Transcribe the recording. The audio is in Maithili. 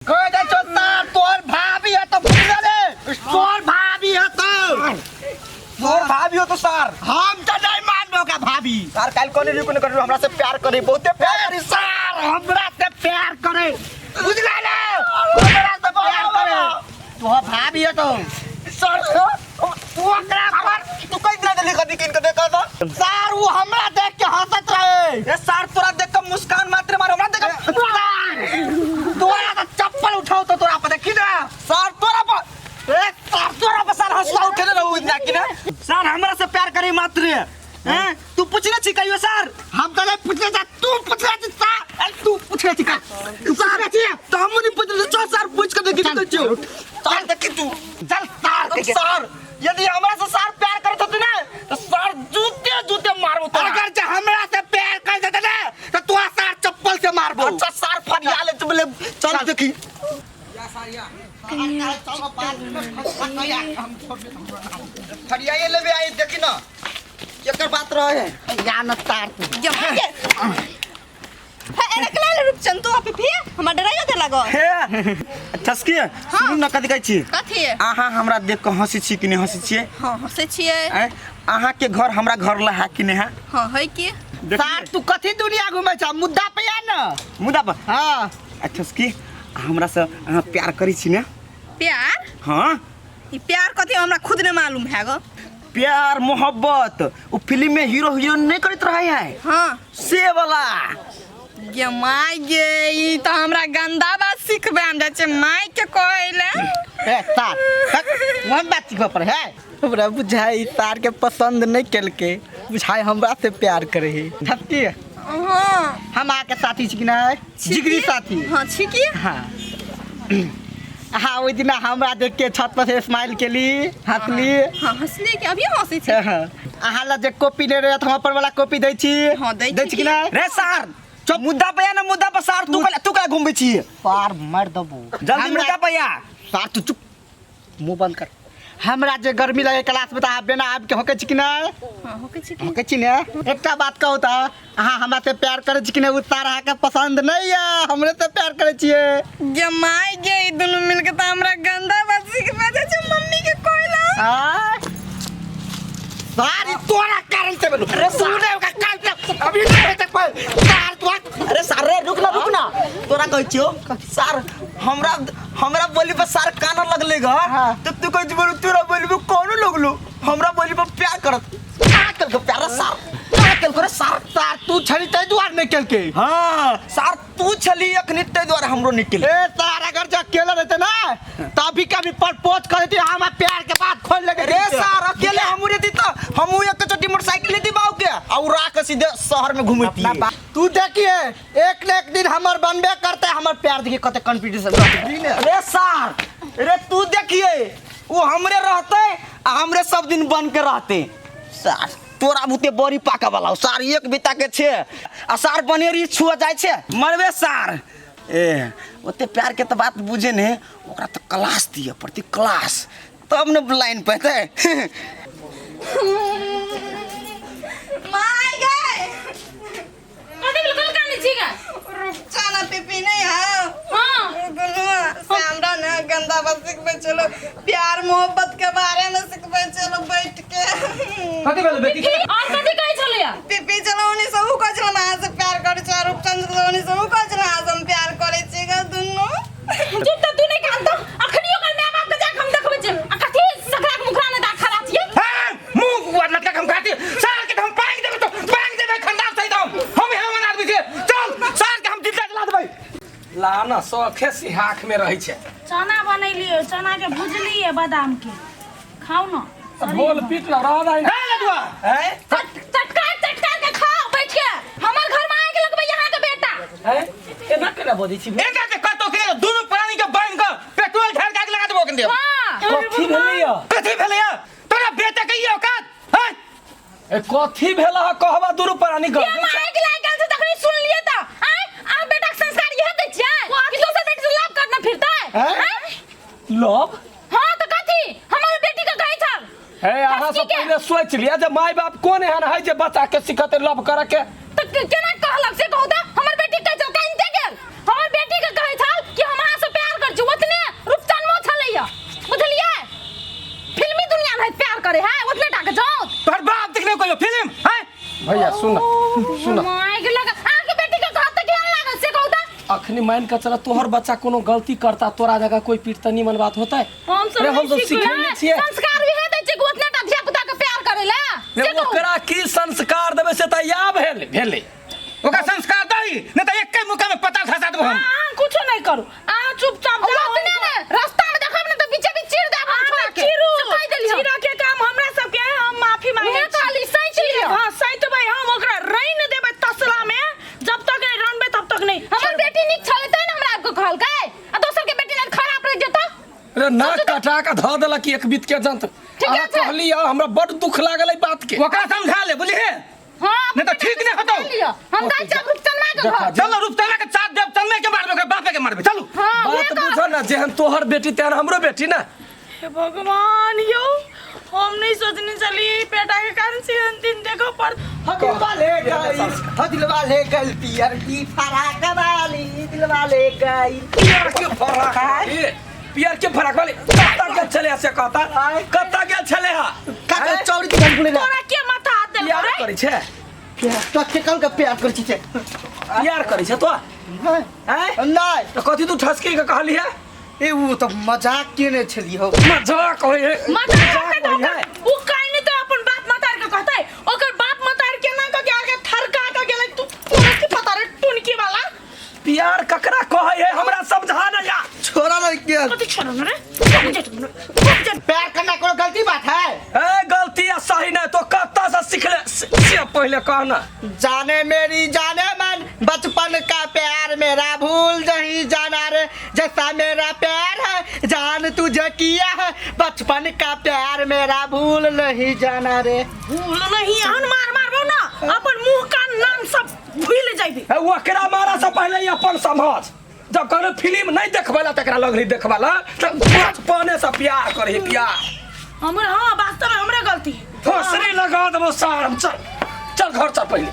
कह दे छो सार तोर भाभी है तो बुझल रे तोर भाभी है तो तोर भाभी हो तो सार हम तो नहीं मानबो का भाभी सार काल कोने रुको ने करू हमरा से प्यार करे बहुते प्यार ए, सार हमरा से प्यार करे बुझला ने हमरा से प्यार करे तोहर भाभी है तो सर तू ओकरा पर तू कई दिना जल्दी कदी किन के देखा तो सार वो हमरा देख के हंसत रहे ए सार तोरा देख के मुस्कान मात्र मार हमरा देख के सार तोरा तो चप्पल उठाओ तो तोरा पर देखी ना सार तोरा पर ए सार तोरा पर सार हंसला उठेले रहू इतना कि ना सार हमरा से प्यार करे मात्र हैं तू पूछने छी कहियो सार हम तो नहीं पूछले जा तू पूछले छी सार अरे तू पूछले छी का तू पूछले छी तो हम नहीं पूछले चल सार पूछ के देखी तो चल चल देखी तू चल सार देखे सार यदि हमरा से सार प्यार करत होती ना तो सार जूते जूते मारबो तोरा अगर जे हमरा से प्यार कर देते ना तो तू सार चप्पल से मारबो अच्छा सार फरिया ले तू बोले चल देखी फरिया ये लेबे आई देखी ना एकर बात रहे है या न तार तू जमा के हे एना केला ले रूपचंद तू अपे फिर हमरा डराइयो दे लागो हे ठसकी सुनू ना कथी कहै छी कथी अहाँ हमरा देख के हंसी छी कि नहि हंसी छियै हां हंसै छियै आँय अहाँ के घर हमरा घर ला है कि नहि है हां है की सार तू कथी दुनिया घुमै छ मुद्दा पे आ न मुद्दा पर हां आ ठसकी हमरा से अहाँ प्यार करै छी ने प्यार हाँ ई प्यार कथी हमरा खुद ने मालूम है गो प्यार मोहब्बत वो फिल्म में हीरो हीरोइन नहीं करत रहे है हाँ से वाला गे माय गे ई तो हमरा गंदा बात सिखबे हम जाइ छियै माय के कहै ए सार वन बात सीखब पर है हमरा बुझाई सार के पसंद नहीं केलके बुझाई हमरा से प्यार करे है थपकी हाँ हम आके साथी छी कि नहीं जिगरी साथी हाँ छी की हाँ हाँ ओहि दिना हमरा देख के छत पर से स्माइल केली हंसली हाँ हंसली कि अभी हंसै छी हाँ। अहाँ लग जे कॉपी ले रहे हम अपन वाला कॉपी दै छी हाँ, दै छी दै छी कि नहीं रे सार चुप मुद्दा पे आ ना मुद्दा पर सार तू तू का घूमबै छी पार मार दबू जल्दी मुद्दा पे आ सार तू चुप मुंह बंद कर हमरा जे गर्मी लगे क्लास में तऽ अहाँ बिना आबि के होकै छी कि नहि हाँ होकै छी की होकै छी ने एकटा बात कहू तऽ अहाँ हमरा से प्यार करै छी कि नहि ओ सार अहाँके पसंद नहि यऽ हमरे से प्यार करै छियै गे माय गे ई दुनू मिलके तऽ हमरा गंदा बात सिखबे जाइ छै मम्मी के कहला आय सारी तोरा कारण से भेलो अरे सुने ओकरा कान से अभी नहीं हेतै पर सार तोरा अरे सार रे रुक ना रुक ना तोरा कहै छियो सार हमरा हमरा बोली पर सार कान लगले ग हाँ। तो तू कहै छी बोलू तोरा बोली पर कोनो लगलो हमरा बोली पर प्यार करत का केलको प्यार रे सार का केलको रे सार सार तू छली ताहि दुआरे नहि केलकै हाँ सार तू छली अखनी ताहि दुआरे हमरो निकल ए सार अगर जो अकेला रहते ना तभी कभी प्रपोज कर देती हम प्यार के बात खोल लेके रे सार अकेले हमू रहती त हमू एक चोटी मोटरसाइकिल लेती बाऊ के आ उड़ा के सीधे शहर में घूमती तू देखिए एक न एक दिन हमर बनबे करते हमर प्यार देखिए कते कंपटीशन रे सार रे तू देखिए वो हमरे रहते आ हमरे सब दिन बन के रहते सार तोरा बुते बड़ी पाका वाला सार एक बिता के छे आ सार बनेरी छुआ जाय छे मरबे सार ए ओते प्यार के तो बात बुझे ने ओकरा तो क्लास दिए प्रति क्लास तब ने लाइन पेते माय गे कथी बिल्कुल कानै छी गे रुपचाना पीपी नहीं है हाँ दुनुआ से हमरा ना गंदा बात सिखबै चलो प्यार मोहब्बत के बारे में सिखबै चलो बैठ के कथी भेल बेटी और कथी कहै छलियै पीपी चलो उन्हीं सब कहै छलो अहाँ से प्यार करै छी रूपचंद चलो उन्हीं सब कहै छलो अहाँ से हम प्यार करै छी गे दुनू चुप तऽ तू नहि कान तऽ अखनियो ओकर माय बाप के जाके हम देखबै छियै आ कथी सकरा के मुखरा ने दा खड़ा छियै हाँ, मुंह हुआ लटका हम खाती सार के तो हम पांग देबे तो पांग देबे खानदान सहित हम हम हेवन आदमी छियै चल सार के हम जिंदा जला देबै ला ना शौखे सिहाख में रहै छै चना बनेलियै चना के भुजलियै बादाम के खाउ न ढोल पीट ल रह रही हे लडुआ हैं चटका चटका के खाओ बैठ के हमर घर में आके लगबै यहाँ के बेटा हैं एना केना बजै छी एना के कतो के दुनू प्राणी के बांध के पेट्रोल ढार के आग लगा देबो कन हाँ कथी भेलैया कथी भेलैया तोरा बेटा के ई औकात हैं ए कथी भेल ह कहबा दुनू प्राणी के ये मारे के लायक गेल छै तखनी सुनलियै तऽ आँय अहाँ बेटाके संस्कार इएह दै छियै कि दोसर बेटी से लव करना फिरतै आँय? लव हाँ तऽ कथी हमर बेटी के कहै छल हे अहाँ सब के? पहिले सोच लिअ जे माय बाप कोन एहन है जे बच्चा के सिखते लव करे के तऽ केना कहलक से कहू तऽ हमर बेटी कहै छल कानिते गेल हमर बेटी के कहै छल कि हम अहाँ से प्यार भैया सुन सुन माय के लगा अहाँ के बेटी के कहत केहन लागल से कहू त अखनी मान के चला तोहर बच्चा कोनो गलती करता तोरा जगह कोई पीटता निमन बात होता है हम सब अरे हम सब सिखेने छियै संस्कार भी है दै छै कि ओतना टा धिया पुता के प्यार करेला रे से कहू ओकरा की संस्कार देबै से तऽ या भेल भेलै ओकरा संस्कार दही नहीं तो एके मुका में पता धसा देबो हम अहाँ कुछो नहीं करू अहाँ चुपचाप जाओ ओतने ने रास्ता में देखब ने त बीचे बीच चीर देब हम छोड़ा के चिरू से कहि देली हम चिरा के काम हमरा सबके हम माफी मांगे उहे कहली सैच लिअ हां सैतबै हम ओकरा रैन देबै तसला में जब तक नहीं रनबै तब तक नहीं हमर बेटी नीक छलै तै ने हमरा आबि के कहलकै आ दोसर के बेटी ने खराब रहि जेतौ अरे नाक कटा के धऽ देलक एक बीत के जंत ठीके अहाँ छै। कहली आ हमरा बड दुख लागल एहि बात के ओकरा समझा ले बुझलिहे हां नहीं तो ठीक नहीं होतौ। हम दाइ चल रुपचनमा के देखा, घर चलो रूपचना के साथ देव चलने के मारबे ओकरा बापे के मारबे चलू हां उहे बात कहब। बुझ न जेहन तोहर बेटी तेहन हमरो बेटी ना हे भगवान यो हम नहीं सोचने चली बेटा के कारण से अंतिम देखो पर दिलवा ले गई हो दिलवा ले गई पियर की फराक वाली दिलवा ले गई पियर के फराक वाली पियर के फराक वाली कत्ता गेल छले से कहता कत्ता गेल छले हा का का चौड़ी दुकान खुले ना तोरा के माथा हाथ देल प्यार रे करै छै प्यार तो के कल का प्यार कर छी छै प्यार करै छै तो आँय नहीं तऽ कथी तू ठसकी के कहली है ए वो तो मजाक केने छली हो मजाक होय है मजाक करतै तऽ होय है ओकर- उ काहे नहीं तो अपन बाप मतार के कहतै ओकर बाप मतार के ना कह के आगे थरका के गेलै तू तोरा की पता रे टुनकी वाला प्यार ककरा कहै है हमरा समझा ना या छोरा नहीं के कथी छोड़ो न रे रुक जा रुक जा प्यार करना कोनो गलती बात है ए गलती आ सही नहीं तो कत्ता से सीखले से पहले कहना जाने मेरी जाने मन बचपन का प्यार मेरा भूल नहीं जाना रे जैसा मेरा प्यार है जान तुझे किया है बचपन का प्यार मेरा भूल नहीं जाना रे भूल नहीं एहन मार मारबो ना अपन मुंह कान नाम सब भूल जाइबे ए ओकरा मारा से पहले ही अपन समझ जब कहलो फिल्म नहीं देखबला तकरा लगली देखबला त बचपने से प्यार करही प्यार हमर हाँ वास्तव में हमरे गलती है फसरी लगा देबो सार हम चल चल घर चल पहले।